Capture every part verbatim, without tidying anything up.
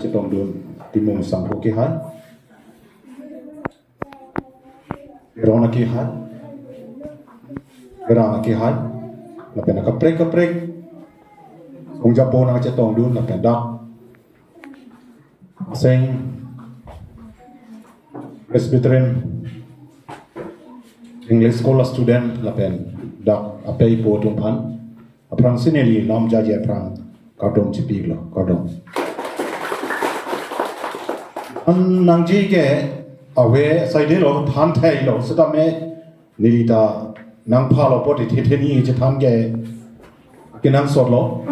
chetongdun Timung Sangho Kehai, Teron Kehai, Terang Kehai, lapen akaprek kaprek ongjapo nangchetongdun lapen dak Aseng Presbyterian English School a student lapen dak apei apo atum aphan aphrangsi neli lam jaji aphrang kardom chipilo, kardom. An nangji ke ave saidelo, than theilo, setame neli ta nangphalo apot ithe theni chethan ke kenangsotlo.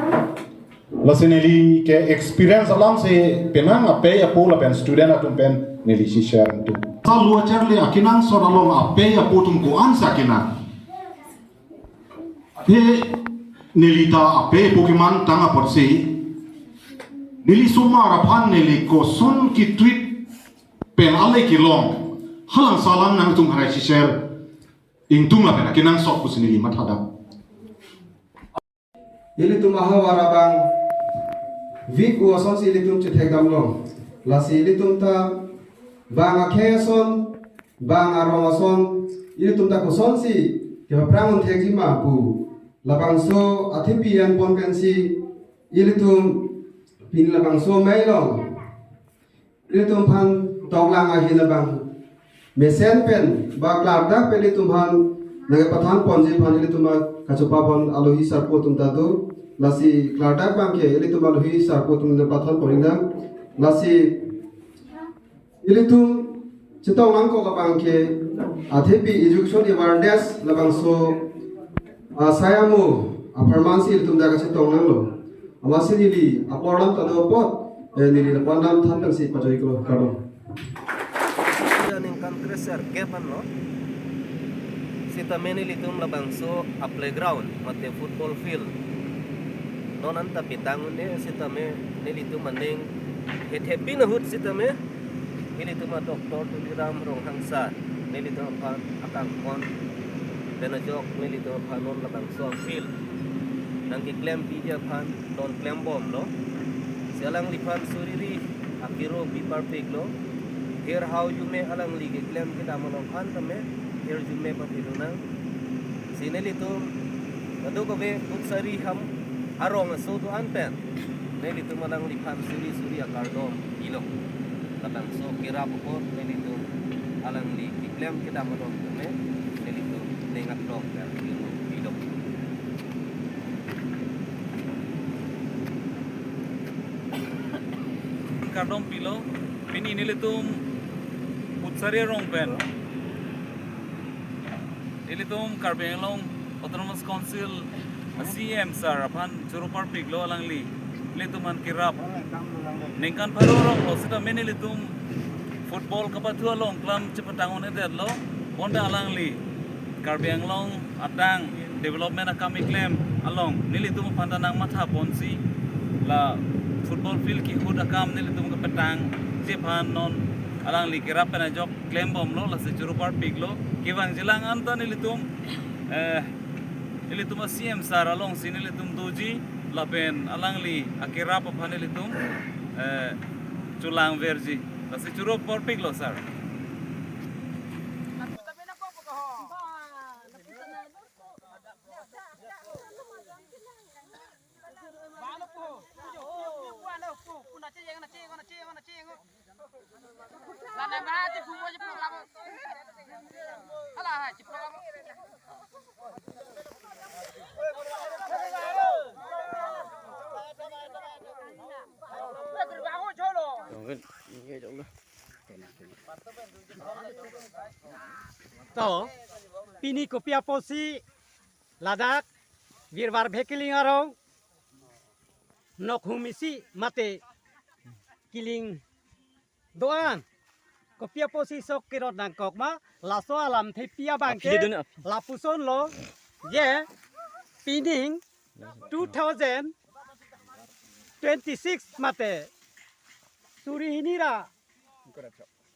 Lasi neli ke experience alamsi penang apei apo lapen student atum pen neli si share tu. Salu acharli akenangsot along apei apo atum ko-ansi akenang. He neli ta apei apo kemantang apotsi neli somar aphan neli koson kitrit pen ale kelong, halangso alam nangtum harai si share ingtung lapen akenangsot pusi neli mathadam. Ilitum ahavar abang vik-o asonsi ilitum chethekdamlo. Lasi ilitum ta bang akhei ason, bang arong ason, ilitum ta kosonsi kepaphrang un thekji ma pu labangso athepi anpon pensi ilitum pini labangso amei along ilitum aphan toklang ahin abang mesen pen ba klardak pen ilitum aphan nangkepathan ponji aphan ilitum akachopapon alohi sarpo atum ta do. Lasi klardak abang ke ilitum alohi sarpo atum nangpathan pon inang. Lasi ilitum chetong langkok abang ke athepi education awareness labangso asai amo apharmansi ilitum dak kachetong nanglo. Amatsi neli apor lam ta do apot, eh, neli lapu-an lam than pensi pajoiko, kardom. Ningkan kre-sar gap anlo. Sitame nelitum labangso a playground mate football field non anta pitang un-e, sitame nelitum aning hethe pin ahut sitame nelitum a Doctor Tuliram Ronghang sir nelitum aphan akangkon pen ajok nelitum aphan non labangso a field nangkeklem piji aphan non klembomlo. Si alangliphan suriri akiro pi parpiklo. Hirhau jume alangli keklem kedam along aphan tame hirjume papilonang. Si nelitum kadokave Putsari ham arong aso do-an pen nelitum alangliphan suri suri akardom pilo. Labangso kerap apot nelitum alangli keklem kedam along tame nelitum ning aklong pen pilo. Kardom pilo, pini nelitum Putsari arong pen nelitum Karbi Anglong Autonomous Council a C E M sir aphan choro parpiklo, alangli nelitum aphan kerap ningkan pharo ronglo, sitame nelitum football kapathu along klam chepatang un-edetlo. Bonta alangli Karbi Anglong adang development akam keklem along nelitum aphan ta nangmatha ponsi la football field kehut akam nelitum kepatangji aphan non alangli kerap pen ajok klembomlo, lasi choro parpiklo. Kevangjilang anta nelitum, eh, nelitum a C E M sir alongsi nelitum doji lapen alangli akerap aphan nelitum, eh, cholangverji. Lasi choro parpiklo sir. To, pini kopi apotsi ladak Birvar Bhekiling arong nokhum isi mate kiling do-an kopi apotsi sok kerot nangkok ma, laso alamthepi abang ke aphi dun, aphi. Lapusonlo, je pining two thousand twenty-six mate suri hini ra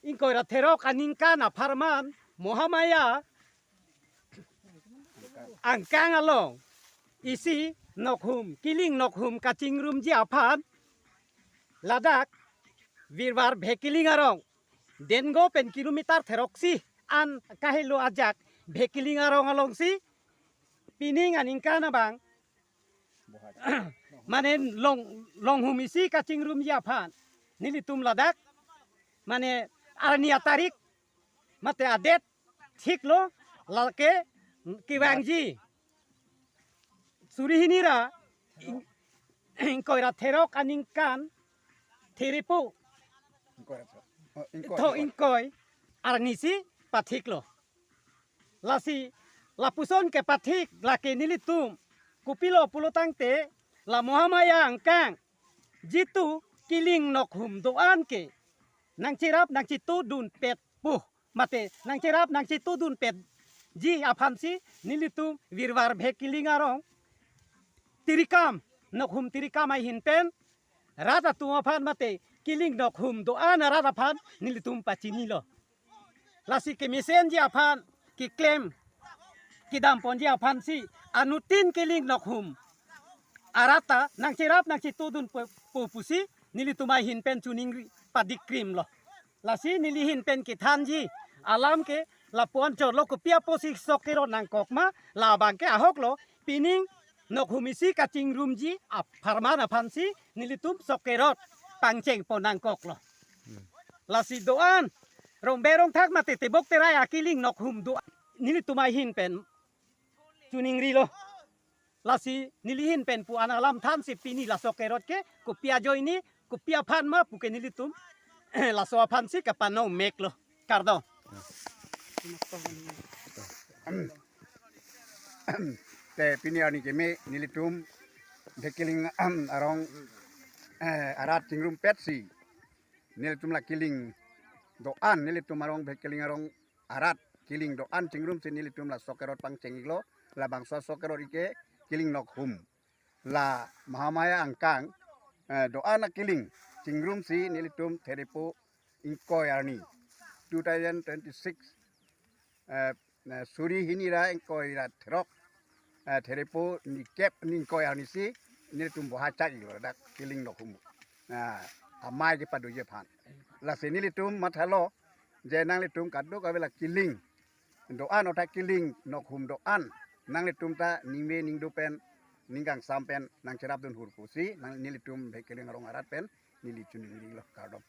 ingkoi ra therok aningkan apharman Mohamaya angkang along isi nokhum, kiling nokhum kachingrumji aphan ladak Virvar Bhekiling arong, Dengo pen kilometer theroksi an kahelo ajak Bhekiling arong alongsi pining aningkan abang mane long longhum isi kachingrumji aphan nelitum ladak mane arni atarik mate adet thiklo, lake kevangji suri hini ra ing- ingkoi ra therok aningkan therepo, ingkoi ra therok. Oh, ingkoi, tho ingkoi. Ingkoi arnisi pathiklo. Lasi lapuson kepathik lake nelitum kopilo pulotangte la Mahamaya angkang jitu kiling nokhum do-an ke nangcherap nangchitudun pet pu mate nangcherap nangchitudun petji aphansi nelitum Virvar Bhekiling arong tirikam, nokhum tirikam ahin pen rat atum aphan mate kiling nokhum do-an arat aphan nelitum pachinilo. Lasi kemesenji aphan keklem kedamponji aphansi anuttin kiling nokhum arat ta nangcherap nangchitudun pu- pu- pusi nelitum ahin pen chuningri padikkrimlo. Lasi neli ahin pen kethanji alam ke lapu-an chotlo, kopi apotsi sok kerot nangkok ma, labang ke ahoklo, pining nokhum isi kachingrumji apharman aphansi nelitum sok kerot pangchengpon nangkoklo. Lasi do-an rongbe rongthak mate tebok terai akiling nokhum do-an nelitum ahin pen chuningrilo. Lasi neli ahin pen pu-an alam thansi pini laso kerot ke kopi ajoine, kopi aphan ma puke nelitum laso aphansi kapanomeklo. Kardom. Te pini arni keme nelitum Bhekiling arong, eh, arat chingrumpetsi nelitum la kiling do-an, nelitum arong Bhekiling arong arat kiling do-an chingrumsi nelitum la sok kerot pangcheng-iklo. Labangso sok kerot ike kiling nokhum. La Mahamaya angkang, eh, do-an akiling chingrumsi nelitum therepo ingkoi arni two thousand twenty-six, eh, eh, suri hini ra ingkoi ra therok, eh, therepo nikep ingkoi arnisi nelitum boha chak-iklo dak kiling nokhum. Nah, amei kepadoji aphan. Lasi nelitum mathalo je nanglitum kadokave la kiling do-an otha kiling nokhum do-an nanglitum ta ningve ningdu pen ningkangsam pen nangcherapdun hur pusi nang nelitum Bhekiling arong arat pen neli chuningrilo. Kardom.